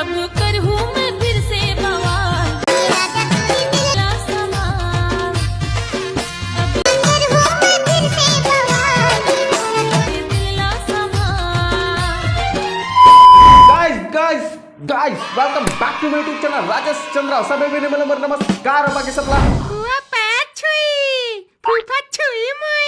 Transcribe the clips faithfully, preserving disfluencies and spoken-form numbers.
तो करहूँ मैं फिर से बवाल। मेरा सवाल। अब करहूँ मैं फिर से बवाल। मेरा सवाल। Guys, guys, guys, welcome back to my YouTube channel Rajesh Chandra. Sub baby ने मतलब नमस्कार और बाकी सब ला। हुआ पैर छुई, फूफा छुई मुई।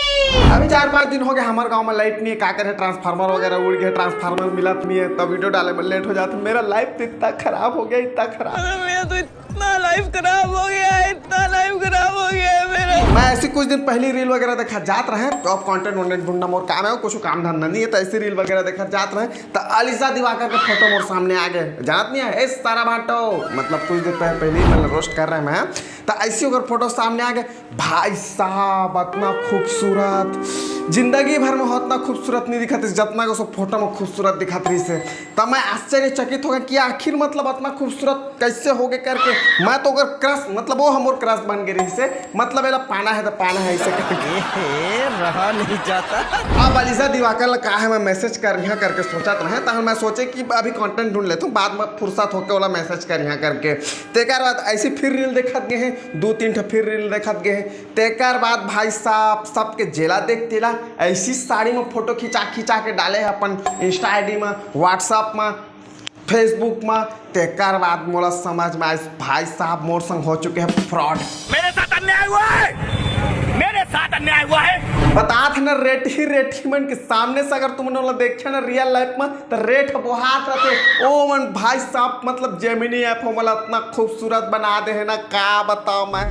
अभी चार पाँच दिन हो गए, हमारे गांव में लाइट नहीं है, का करे, ट्रांसफार्मर वगैरह उड़ गए, ट्रांसफार्मर मिलत नहीं है, तब वीडियो डाले में लेट हो जाता। मेरा लाइफ तो इतना खराब हो गया, इतना खराब। मेरा तो इतना लाइफ खराब हो गया है, इतना लाइफ खराब हो गया है मेरा। मैं ऐसी कुछ दिन पहली रील वगैरह देखा जात रहे, तो अब कंटेंट वंटेंट ढूंढना मोर काम है, कुछ काम धंधा नहीं है, तो ऐसी रील वगैरह देखा जात रहे, तो अलीजा दिवाकर के फोटो मोर सामने आ गए। जानत नहीं है, ए सारा भाटो, मतलब कुछ दिन पहले पहले ही मतलब रोस्ट कर रहे हैं मैं, तो ऐसी अगर फोटो सामने आ गए, भाई साहब, इतना खूबसूरत, जिंदगी भर में उतना खूबसूरत नहीं दिखत रहिस, जितना को सब फोटो में खूबसूरत दिखत रहिस। तब मैं आश्चर्यचकित हो गया कि आखिर मतलब इतना खूबसूरत कैसे हो गए करके। मैं तो अगर क्रश, मतलब वो हमर क्रश बन गए रहिस, मतलब एला पाना है तो पाना है ऐसे करके। रहा नहीं जाता। अब अलीजा दिवाकर ला का है, मैं मैसेज कर यहाँ करके सोचत रहे, तहन मैं सोचे कि अभी कंटेंट ढूंढ लेता हूँ, बाद में फुर्सत होके ओला मैसेज कर यहाँ करके। तेकर बाद ऐसी फिर रील देखत गए हैं, दो तीन ठो फिर रील देखत गए हैं। तेकर बाद भाई साहब, सबके जेला देख तेला ऐसी साड़ी में फोटो खिंचा खिंचा के डाले है अपन इंस्टा आईडी में, व्हाट्सएप में, फेसबुक में। तेकर बाद मोला समझ में आइस, भाई साहब, मोर संग हो चुके हैं फ्रॉड। मेरे साथ अन्याय हुआ है, मेरे साथ अन्याय हुआ है। बतात है ना, रेठी रेठी मन के सामने से अगर तुमन ओला देखे ना रियल लाइफ में, तो रेठ बोहात रहते। ओ मन भाई साहब, मतलब जेमिनी ऐप हो, मोला इतना खूबसूरत बना दे है ना, का बताओ मैं।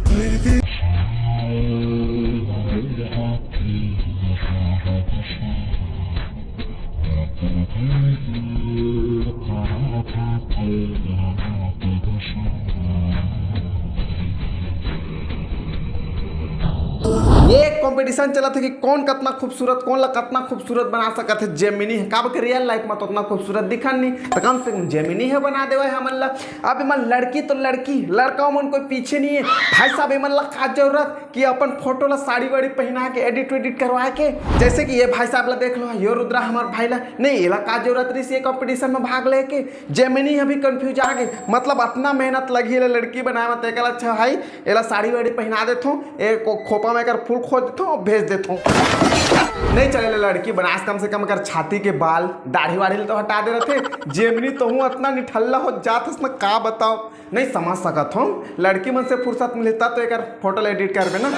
ये एक कंपटीशन चलत है कि कौन कतना खूबसूरत, कौन ला कतना खूबसूरत बना सकत है जेमिनी है। काबर के रियल लाइफ में तो उतना खूबसूरत दिखन नहीं, तो कम से कम जेमिनी है बना देवे हमन ला। अब एमन लड़की तो लड़की, लड़का मन कोई पीछे नहीं है। भाई साहब, एमन ला का जरूरत कि अपन फोटो ला साड़ी वाड़ी पहना के एडिट वेडिट करवा के, जैसे कि ये भाई साहब ला देख लो, यो रुद्रा हमार भाई ला, नहीं एला का जरूरत रही ये कंपटीशन में भाग लेके। जेमिनी अभी कंफ्यूज आ गई, मतलब इतना मेहनत लगी है लड़की बनाए में, तेकर अच्छा भाई एला साड़ी वाड़ी पहना देथो, एक खोपा में एकर फूल खोद देथो और भेज देथो। नहीं चले ले लड़की बनास, कम से कम एकर छाती के बाल, दाढ़ी वाढ़ी ल तो हटा दे रहते। जेमिनी तो हूँ इतना निठल्ला हो जात हस न, का बताओ, नहीं समझ सकत हूँ। लड़की मन से फुर्सत मिले तब तो एकर फोटो ल एडिट करबे ना।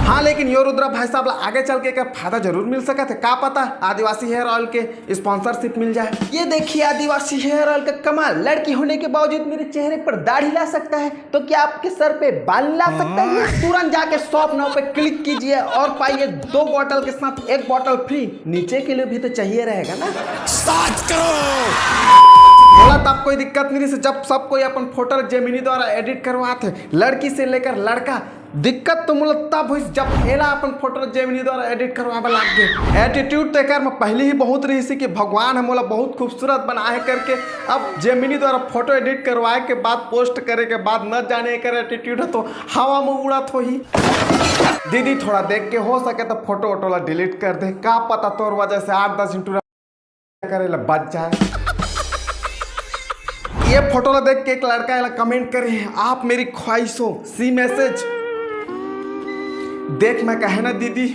हाँ, लेकिन यो रुद्रा भाई साहब ला आगे चल के एकर फायदा जरूर मिल सकत है, का पता आदिवासी हेयर ऑयल के स्पॉन्सरशिप मिल जाए। ये देखिए आदिवासी हेयर ऑयल का कमाल, लड़की होने के बावजूद मेरे चेहरे पर दाढ़ी ला सकता है, तो क्या आपके सर पे बाल ला सकता है? तुरंत जाके शॉप नाउ पे क्लिक कीजिए और पाइए दो बॉटल के साथ एक बॉटल फ्री। नीचे के लिए भी तो चाहिए रहेगा ना। बात करो। बोला तब कोई दिक्कत नहीं रही, जब सब कोई अपन फोटो जेमिनी द्वारा एडिट करवात है, लड़की से लेकर लड़का। दिक्कत तो मोला तब हुई जब एला अपन फोटो जेमिनी द्वारा एडिट करवावे लाग गए। एटीट्यूड तो एकर में पहले ही बहुत रही कि भगवान है मोला बहुत खूबसूरत बना है करके। अब जेमिनी द्वारा फोटो एडिट करवाए के बाद, पोस्ट करे के बाद, न जाने एकर एटीट्यूड है तो हवा में उड़त होही। दीदी, थोड़ा देख के, हो सके तो फोटो वोटो ला डिलीट कर दे, का पता तोर वजह से आठ दस इंटू करे ला बच जाए। ये फोटो ला देख के एक लड़का एला कमेंट करे, "आप मेरी ख्वाहिश हो", सी मैसेज। देख मैं कहे ना दीदी,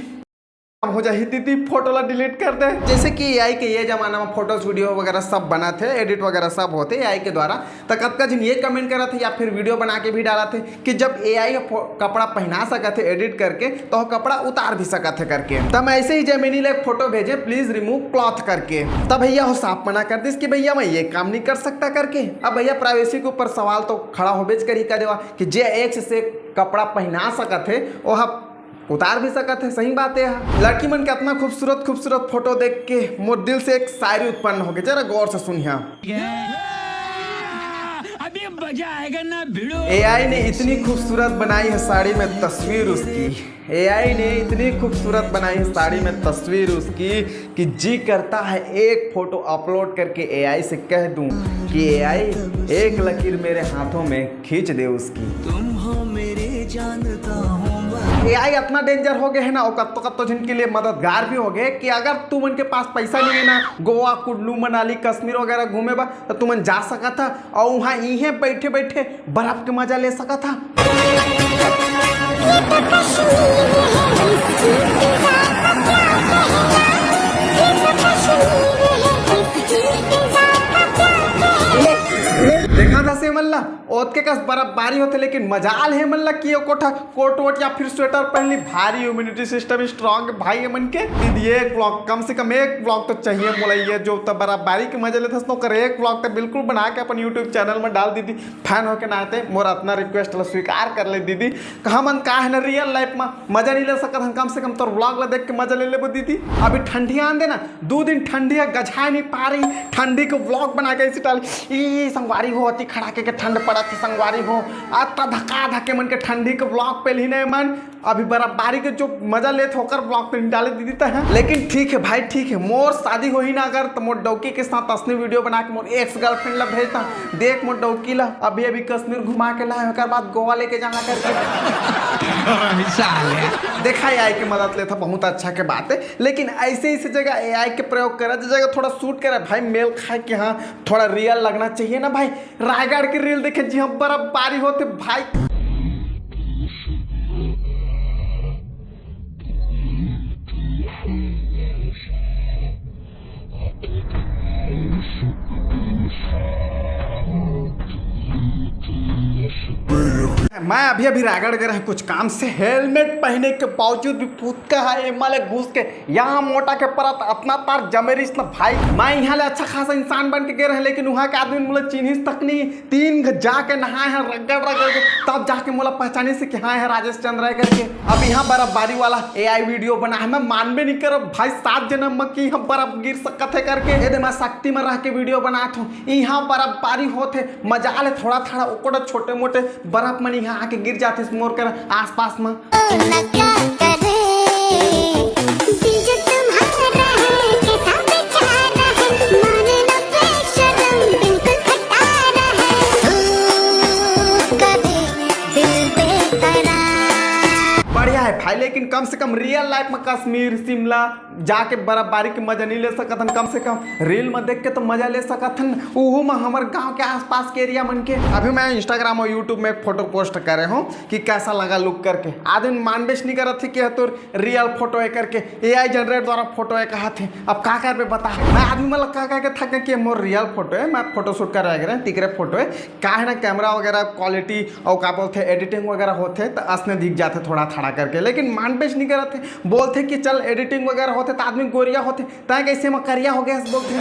हो जाही दीदी, फोटो ला डिलीट कर दे। जैसे कि एआई के ये जमाना में फोटोज वीडियो वगैरह सब बनाथे, एडिट वगैरह सब होथे एआई के द्वारा। त कतका झिन ये कमेंट करत हे या फिर वीडियो बना के भी डालत हे कि जब एआई ह फो-, कपड़ा पहना सकत हे एडिट करके, तो ह कपड़ा उतार भी सकत हे करके। त मैं ऐसे ही जेमिनी ला एक फोटो भेजे, "Please remove cloth" करके। त भैया हो साफ मना कर दिस कि भैया मैं ये काम नहीं कर सकता करके। अब भैया प्राइवेसी के ऊपर सवाल तो खड़ा होबेच करी का देवा कि जे एक्स से कपड़ा पहना सकत हे, वो ह उतार भी सकत हे, सही बात हे। लड़की मन के इतना खूबसूरत खूबसूरत फोटो देख के मोर दिल से एक शायरी उत्पन्न हो गई, जरा गौर से सुनिया। अभी मजा आएगा ना भिड़ो। एआई ने इतनी खूबसूरत बनाई है साड़ी में तस्वीर उसकी, एआई ने इतनी खूबसूरत बनाई है साड़ी में तस्वीर उसकी कि जी करता है एक फोटो अपलोड करके एआई से कह दूं कि एआई एक लकीर मेरे हाथों में खींच दे उसकी। तुम हो मेरे जानता हूँ। एआई अतना डेंजर हो गए है ना, और कत्तो कत्तो झन के लिए मददगार भी हो गए कि अगर तुमन के पास पैसा नहीं है ना गोवा, कुल्लू मनाली, कश्मीर वगैरह घूमे बर, तो तुमन जा सकत हा। और वहाँ इहे बैठे बैठे बर्फ के मजा ले सकत हा। देखा था से मन ला, ओतके कस बर्फबारी होथे, लेकिन मजाल हे मन ला कि ओ कोठा कोट वोट या फिर स्वेटर पहन ली। भारी इम्यूनिटी सिस्टम स्ट्रांग भाई ये मन के। दीदी, एक व्लॉग, कम से कम एक व्लॉग तो चाहिए मोला। ये जो त बर्फबारी के मजा लेथस न, ओकर एक व्लॉग तो बिल्कुल बना के अपन यूट्यूब चैनल में डाल दीदी। फैन होके नाते मोर अतना रिक्वेस्ट ला स्वीकार कर ले दीदी। हमन का है ना, रियल लाइफ में मजा नहीं ले सकत हन, कम से कम तोर व्लॉग ला देख के मजा ले लेबो दीदी। अभी ठंडी आन देना, दू दिन ठंडी है, गझाए नहीं पा रही, ठंडी के व्लॉग बना के ऐसे डाल, ई संगवारी हो, अति खड़ाके के ठंड पड़त हे संगवारी हो, अत्ता धका धके मन के ठंडी के व्लॉग पेलही नहीं मन। अभी बर्फबारी के जो मजा लेत हो, ओकर व्लॉग पे नहीं डाले दीदी तह। लेकिन ठीक है भाई, ठीक है, मोर शादी होही ना अगर, तो मोर डौकी के साथ असने वीडियो बना के मोर एक्स गर्लफ्रेंड ला भेजता। देख मोर डौकी ला, अभी अभी कश्मीर घुमा के लाए, ओकर बाद गोवा लेके जाना करके। देखा, एआई के मदद लेता, बहुत अच्छा के बात है, लेकिन ऐसे ऐसे जगह एआई के प्रयोग करा, जो जगह थोड़ा शूट करा भाई, मेल खाए के, हाँ, थोड़ा रियल लगना चाहिए ना भाई। रायगढ़ के रील देखे जी, हम बर्फबारी होथे भाई। मैं अभी अभी रायगढ़ गए रहे कुछ काम से, हेलमेट पहने के बावजूद भी फुतका है एमा ले घुस के, यहाँ मोटा के परत अतना तार जमे रिस न भाई। मैं यहाँ ले अच्छा खासा इंसान बन के गए रहे, लेकिन वहाँ के आदमी मोला चिन्हिस तक नहीं। तीन घ-, जाके नहाए हैं रगड़ रगड़ के, तब जाके मोला पहचाने से कि हाँ, है राजेश चंद्र है करके। अब यहाँ बर्फबारी वाला एआई वीडियो बना है, मैं मानबे नहीं करब भाई, सात जन्म में कि यहाँ बर्फ गिर सकत है करके। ये दे मैं शक्ति में रह के वीडियो बनात हूँ, यहाँ बर्फबारी होत है, मजा ले थोड़ा थोड़ा ओकड़ा छोटे मोटे बर्फ मन यहाँ आके गिर जाते मोर कर आसपास में। बढ़िया है भाई, लेकिन कम से कम रियल लाइफ में कश्मीर, शिमला जाके बर्फबारी के मजा नहीं ले सकत हन, कम से कम रील में देख के तो मजा ले सकत हन, उहू में हमर गांव के आसपास के एरिया मन के। अभी मैं इंस्टाग्राम और यूट्यूब में एक फोटो पोस्ट करे हूँ कि कैसा लगा लुक करके। आदमी मानबेच नहीं करत थे कि यह तो रियल फोटो है करके, एआई जनरेट द्वारा फोटो है कहा थे। अब का करबे बता, मैं आदमी मन ला का कह के थक कि मोर रियल फोटो है, मैं फोटो शूट कर रहे तिकरे फोटो है। का है ना, कैमरा वगैरह क्वालिटी और का बोलते एडिटिंग वगैरह होते तो असने दिख जाते थोड़ा थोड़ा करके, लेकिन मानबेच नहीं करत थे। बोलते कि चल एडिटिंग वगैरह होते तो आदमी गोरिया होते, तैं कैसे में करिया हो गया बोलते।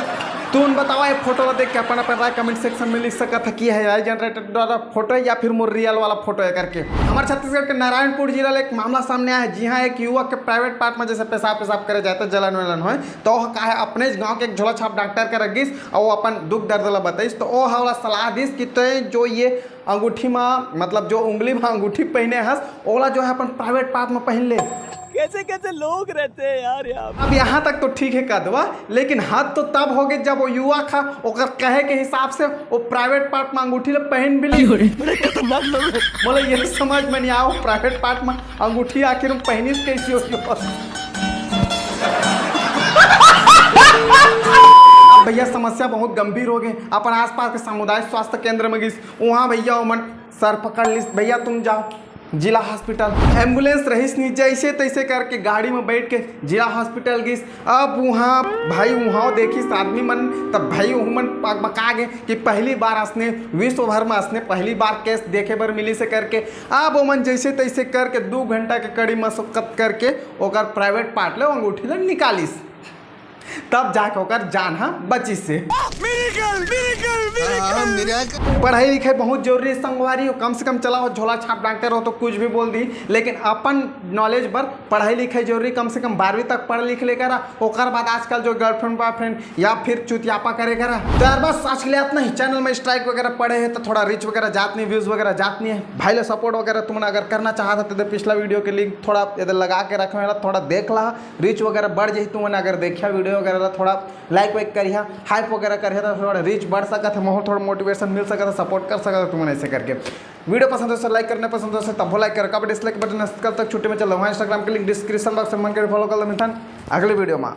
तुम बताओ, ये फोटो ला देख के अपन अपन राय कमेंट सेक्शन में लिख सकत है कि यह एआई जनरेटेड वाला फोटो है या फिर मोर रियल वाला फोटो है करके। हमारे छत्तीसगढ़ के नारायणपुर जिला ले एक मामला सामने आया है। जी हाँ, एक युवक के प्राइवेट पार्ट में जैसे पेशाब पेशाब करे जाए तो जलन वलन होए, तो वह का है अपने गांव के एक झोला छाप डॉक्टर करा गिस और वो अपन दुख दर्द ला बताइस, तो वो हवला सलाह दिस कि तो जो ये अंगूठी में, मतलब जो उंगली में अंगूठी पहने हस, ओला जो है अपन प्राइवेट पार्ट में पहन ले। कैसे कैसे लोग रहते हैं यार यहाँ। अब यहाँ तक तो ठीक है कदवा, लेकिन हद तो तब हो गए जब वो युवक हा ओकर कहे के हिसाब से वो प्राइवेट पार्ट में अंगूठी ले पहन भी ली। बड़े खतरनाक लोग हैं। बोले ये समझ में नहीं आओ, प्राइवेट पार्ट में अंगूठी आखिर में पहनिस कैसी होती हो। अब भैया समस्या बहुत गंभीर हो गई। अपन आसपास के सामुदायिक स्वास्थ्य केंद्र में गिस, वहाँ भैया ओमन सर पकड़ लिस, भैया तुम जाओ जिला हॉस्पिटल। एम्बुलेंस रहिस नहीं, जैसे तैसे करके गाड़ी में बैठ के जिला हॉस्पिटल गिस। अब वहाँ भाई वहाँ देखिस आदमी मन, तब भाई उहू मन पकबका गे कि पहली बार असने विश्व भर में असने पहली बार केस देखे बर मिलिस हे करके। अब ओमन जैसे तैसे करके दू घंटा के कड़ी मशक्कत करके ओकर प्राइवेट पार्ट ले अंगूठी ले निकालिस। तब जाके ओकर जान ह बचिस हे। Miracle, miracle, miracle। पढ़ाई लिखाई बहुत जरूरी है संगवारी हो, कम से कम चला हो झोला छाप डॉक्टर हो तो कुछ भी बोल दी, लेकिन अपन नॉलेज बर पढ़ाई लिखाई जरूरी, कम से कम बारहवीं तक पढ़ लिख ले करा, ओकर बाद आजकल जो गर्लफ्रेंड बॉयफ्रेंड या फिर चुतियापा करे करा। तो यार बस आज के लिए इतना ही। चैनल में स्ट्राइक वगैरह पड़े हैं तो थोड़ा रीच वगैरह जात नहीं, व्यूज वगैरह जात नहीं है। भाई ला सपोर्ट वगैरह तुमन अगर करना चाहत हो तो पिछला वीडियो के लिंक थोड़ा इधर लगा के रखे, थोड़ा देख ला, रीच वगैरह बढ़ जाही। तुमन अगर देखिया वीडियो वगैरह ला थोड़ा लाइक वाइक करिहा, हाइप वगैरह करिहा तो थोड़ा रीच बढ़ सकत हे, मोला थोड़ा मोटिवेशन मिल सकत हे, सपोर्ट कर सकत हे तुमन ऐसे करके। वीडियो पसंद हो तो लाइक करना, पसंद हो तो तब लाइक कर, काबर डिसलाइक बटन। कल तक छुट्टी में चल रहा हूँ, इंस्टाग्राम के लिंक डिस्क्रिप्शन बॉक्स में मन करके फॉलो कर लो। मिलथन अगले वीडियो में।